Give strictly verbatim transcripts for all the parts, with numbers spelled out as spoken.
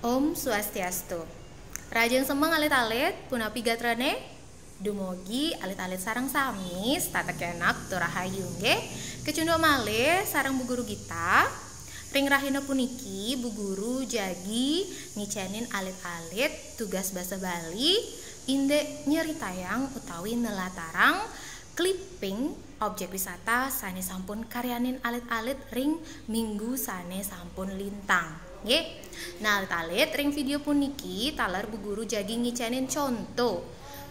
Om Swastiastu. Rahajeng semeng alit-alit, punapi gatrane? Dumogi alit-alit sareng sami setata kenak tur rahayu nggih. Kecunduk malih sareng Bu Guru Gita. Ring rahina puniki Bu Guru jagi ngicenin alit-alit tugas basa Bali indik nyeritayang utawi nelatarang clipping objek wisata sane sampun karyanin alit-alit ring minggu sane sampun lintang. Nggih. Nah, alit-alit, ring video puniki taler Bu Guru jagi ngicenin conto,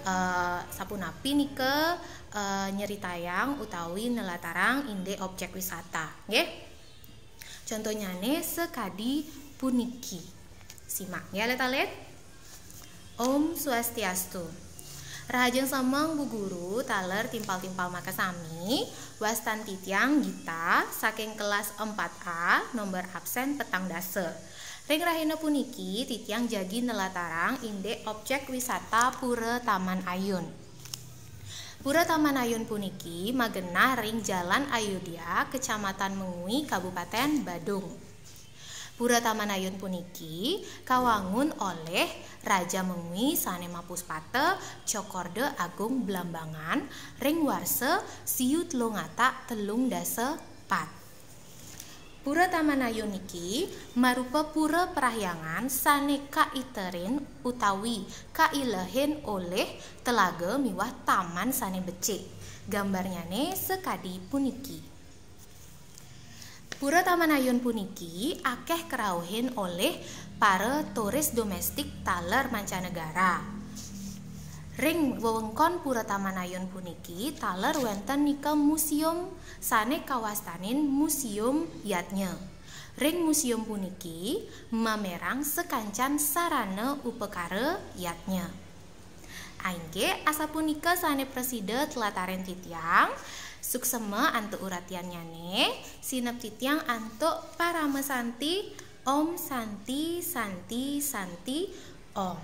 eh, sapunapi nika, eh, nyeritayang utawi nelatarang indik objek wisata. Nggih. Contohnyane sekadi puniki. Simak nggih, alit-alit. Om Swastiastu. Rahajeng semeng Bu Guru taler timpal-timpal makasami, wastan titiang Gita saking kelas empat A, nomor absen petang dasa. Ring rahina puniki titiang jagi nelatarang indik objek wisata Pura Taman Ayun. Pura Taman Ayun puniki magenah ring Jalan Ayodhya, Kecamatan Mengwi, Kabupaten Badung. Pura Taman Ayun puniki kawangun olih Raja Mengwi sane mapuspata Cokorda Agung Blambangan ring warsa siu telung atak telung dasa pat. Pura Taman Ayun niki marupa pura parahyangan sane kaiterin utawi kailehin olih telaga miwah taman sane becik. Gambarnyane sekadi puniki. Pura Taman Ayun puniki akeh kerauhin olih para turis domestik taler mancanegara. Ring wewengkon Pura Taman Ayun puniki taler wenten nika museum sane kawastanin Museum Yadnya. Ring museum puniki mamerang sakancan sarana upakara yadnya. Inggih, asapunika sane prasida telataren titiang. Suksema antuk uratiannyane, sineb titiang antuk parama santi, Om Santi, Santi, Santi, Om.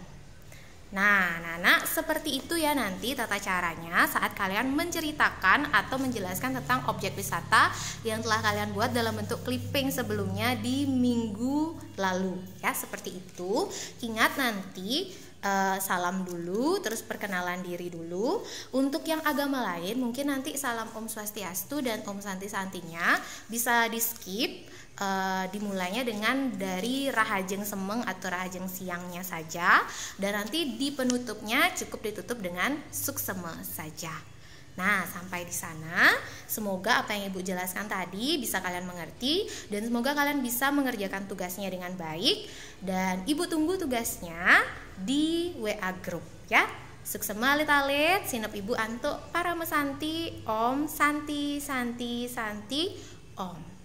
Nah, anak-anak, seperti itu ya nanti tata caranya saat kalian menceritakan atau menjelaskan tentang objek wisata yang telah kalian buat dalam bentuk clipping sebelumnya di minggu lalu. Ya, seperti itu. Ingat nanti, eh, salam dulu, terus perkenalan diri dulu. Untuk yang agama lain, mungkin nanti salam Om Swastiastu dan Om Santi Santinya bisa di-skip. Eh, dimulainya dengan dari rahajeng semeng atau rahajeng siangnya saja, dan nanti di penutupnya cukup ditutup dengan suksema saja. Nah, sampai di sana, semoga apa yang Ibu jelaskan tadi bisa kalian mengerti, dan semoga kalian bisa mengerjakan tugasnya dengan baik, dan Ibu tunggu tugasnya di W A group, ya. Suksema alit-alit, sineb Ibu antuk parama santi, Om Santi, Santi, Santi, Om.